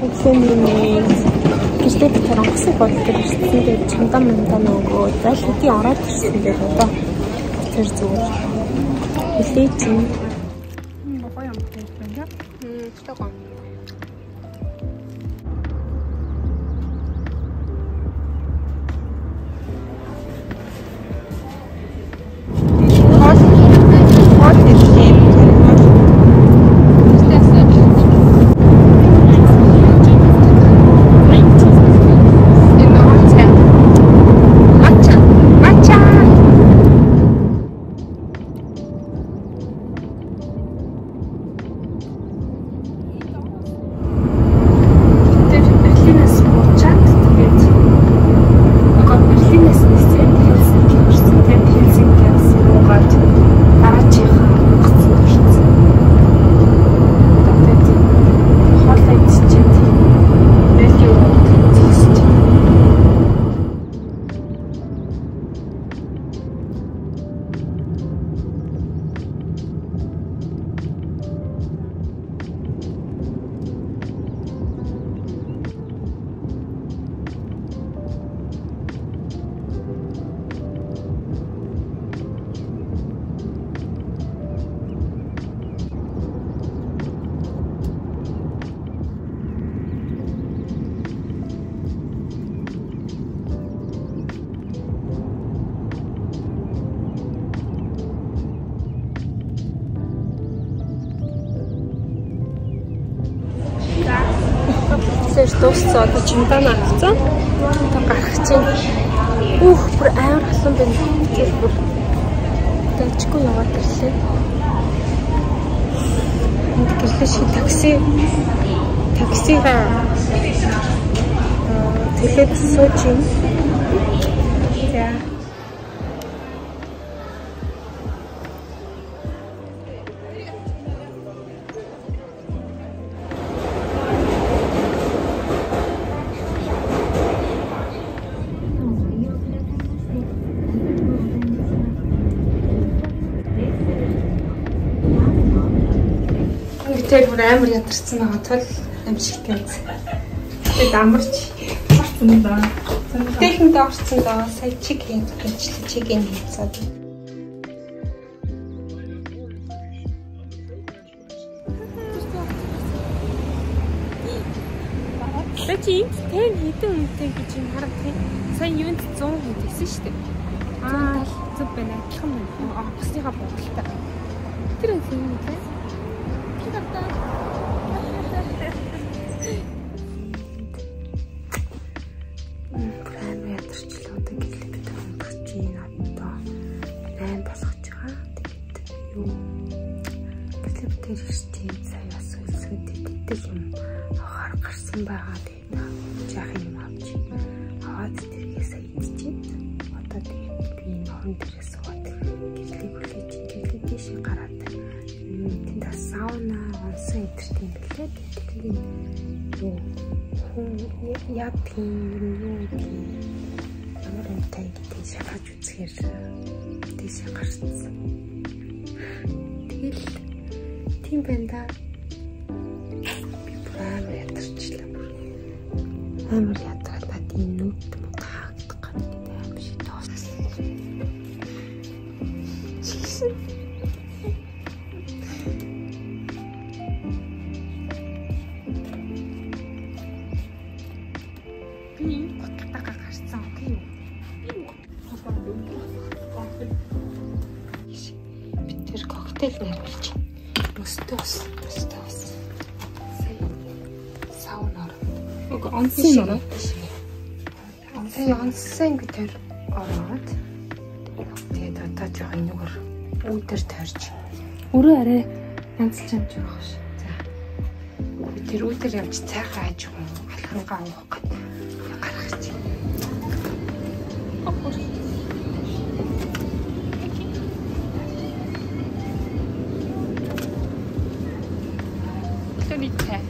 Өглөөний гэртээ би тэр онгоцны бодол дээр ирсэн. Тэгээд чамдаа мандаа нөгөө зайл хэдий ороод ирсэн. Тэгээд одоо тэр зүгээр хүлээж юм. Гоё юм байна. Гоё. Дууссан. Одоо чемодан авцсан. Одоо гарах чинь. Үүх бүр амар халуун байна. Тэр бүр дайчгүй яваад ирлээ. Энд гэрлээ шиг таксигаа төлөөд сууж юм. За. Тэр бүр амар ядарсан байгаа тул амжигтай. Тэгээд амарч орсон даа. Тэхэнд орсон даа. Сая чикен гэжлээ. Чикен хийцээд. Би чи энд тэн хэдэн үнэтэй гэж юм харав тий. Сая юунд 100 хийдсэн шүү дээ. Аа зөв байна. Адилхан байна. Онгоцныхаа бодолтой. Тэр юм тий. Амар ядарчлаа. Одоо гэлээ бид унтах чинь одоо 8 болгож байгаа. Тэгээд юу гэлээ бид ирсэн сая бас өлсгöd идэх юм авахар гарсан байгаа. Тэгээд жаах юм авч аваад тэргээ сая идчихээд одоо тэгээд би энэ орон дээрээ суугаад гэрлийг хүлээж гэрлээ тийшээ гараад тэнд бас сауна, онсон эдэрт юм бэлээ. Тэгээд юу хүн яадгийн юу гэдгийг ямар юмтай гэдгийг шалгаж үзэхээр тийшээ гарсан. Тэгэл тийм байна да. Би бүр амар ядарчлаа бүр. Амар ядраад над энэ нүд мод хаагдах гэдэг амар шиг тоос. Чигсэн. Бид тэр коктейл найруулж байна. Мөстөө ус, мөстөө ус. Сауна ороод. Үгүй онсон ороод. Сая онсон ингэ тэр ороод. Тэгээд одоо жоох энэгээр үүдэр тойрч. Өрөө арай янзлж амж байгаа ш. За. Би тэр үүдэр явж цайхан аж хүн алхангаа уух гээд гарах чинь. Өглөөний цай.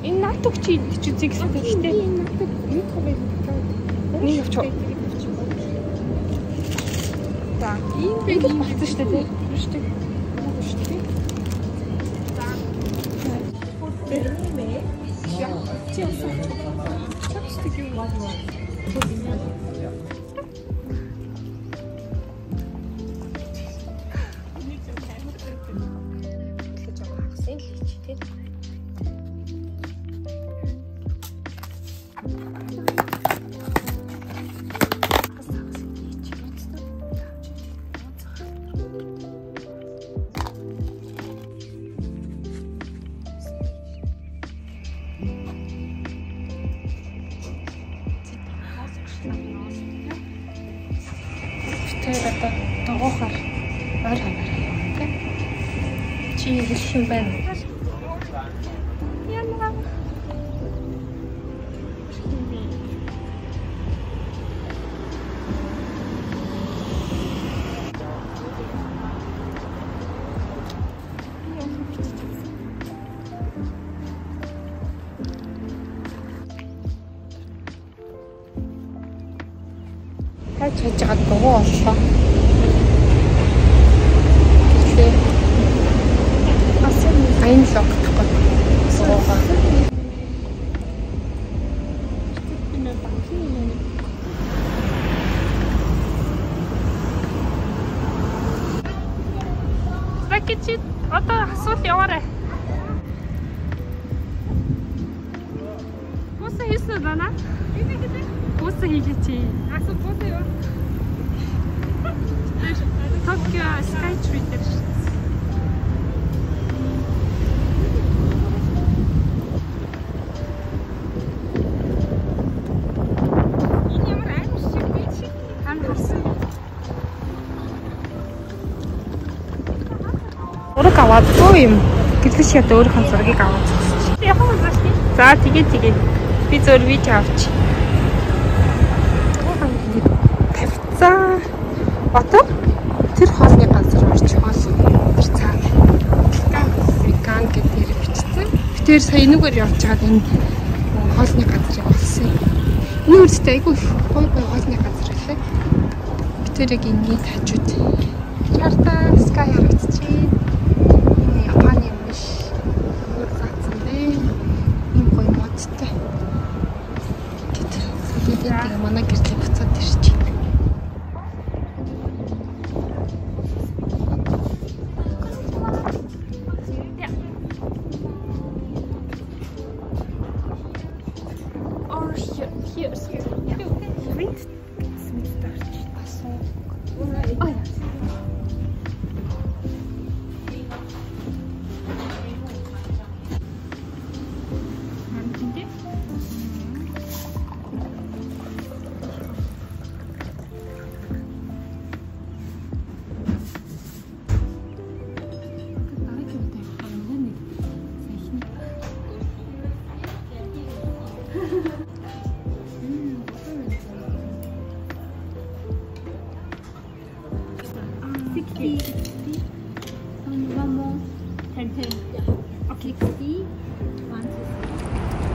Энэ натуг чи идэж үзье гэсэн. Гэхдээ энэ натуг нэг хобби нэг авчих. За, ийм байх болсон шүү дээ, тий. Шүү дээ. Шүү дээ. За. Чи яасан? Chopstick юм уу? Тэр одоо дугуйхаар ойр ханаараа явна тийм. Чи хэлэх юм байна. Яна. Хайж хайж байгаа дугуй оллоо. Тэглээ. Асан аян л огтхгүй. Дугуйгаа. Закичи одоо асуул яваарай. Бусан хийсэн үү дана? Бусан хийлээ чи. Асуу бусан юу? Tokyo Sky Tree дээр шүү. Энэ ямар аим шиг бэ чи? Тань харсан юм. Зураг аваад бөө юм. Гэрлэж ядаа өөрийнхөө зургийг аваад зогсож. Яхан заш. За тэгээ. Би зөөр видео авч. Тавьцаа. Одоо тэр хоолны газар орж хоол тэр цаана. Веган гэдэг нэр бичсэн. Би тэр сая энүүгээр явж байгаад энэ хоолны газрыг олсон юм. Энэ үрдтэй айгүй гоё гоё хоолны газар байлаа. Би тэр яг энэний хажууд. Чарта Sky харагдчихээн. Энэ Японы юм биш. Өөр заасан бэ. Ийм гоё модтой. Тэгээд манай гэрлээ буцаад ирж байна.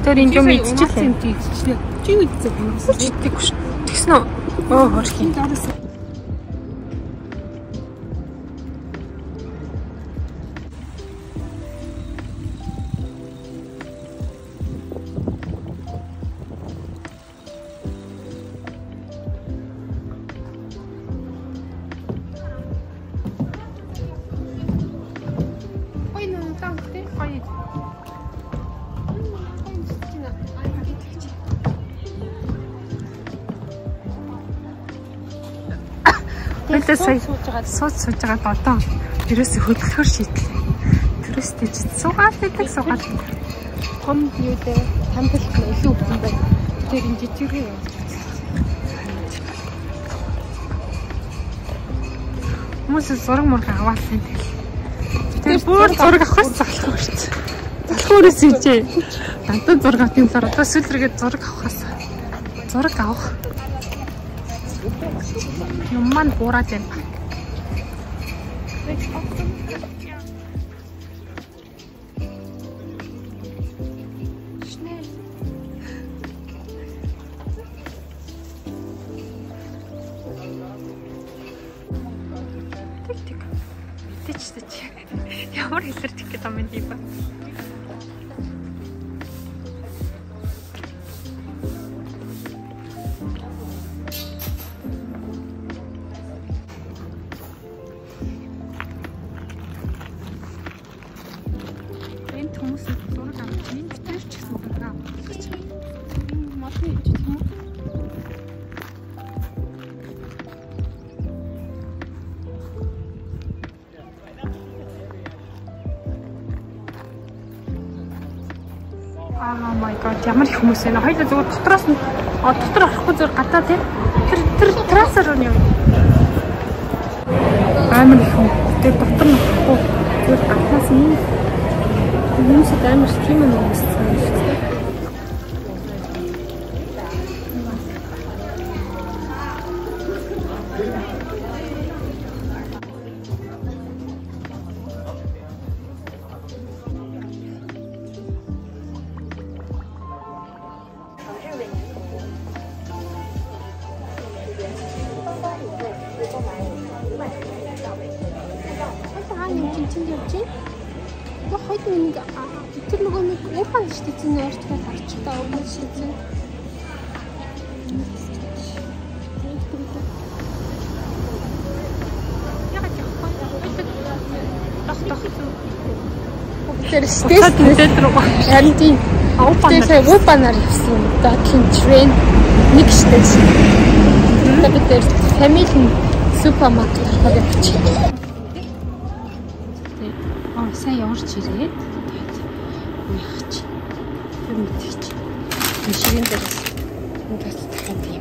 Тэр энэ юм идчихлээ. Идчихлээ. Чи юу идсэн бэ? Иддэггүй шүү. Тэгсэн үү? Оо хөрхийн. Гоё нэ таах тий. Гоё. Хоёлаа сая сууж сууж байгаа одоо ерөөсө хөдөлгөхөр шийдлээ. Тэрээс тийч суугаад байдаг суугаад. Том юу дээ? Тамталт нь илүү өвдөн байна. Тэр энэ жижигхэн юм. Хүмүүс зураг мураг аваалсан тэгэл. Тэр бүр зураг авахаас залхах хүрсэн. Залхах хүрээс ийчээ. Дантан зураг авахын талаар одоо сүүл рүүгээ зураг авахаас зураг авах. Юм маань буураад байна. Тэг. Мэдээч чи. Ямар хэлэр тэгэх гэдэг юм бэ? Oh my god, ямар их хүмүүс байна. Хоёулаа зүгээр дотроос нь дотор орохгүй зүгээр гадаа тийм. Тэр террасаар нь явна. Амар их хүн. Тэр дотор нь орохгүй зүгээр гаднаас нь хүмүүсд амар тийм юм өмссөн юм шиг. Тэр нөгөө нэг уупан шүү дээ зэн ойртол гарчтай уупан шүү дээ. Ягаад явахгүй? Дох. Тэр стейшн рүү. Харин тийм. Уупанаар сая уупанаар явсан юм да. Тийм трен нэг штэ. Тэгээд тэр family супермаркет ороход явчих. Аа сая орж ирээд яах чи. Тэр мэдчих. Ширэн дээрээс ингээд дахиад юм.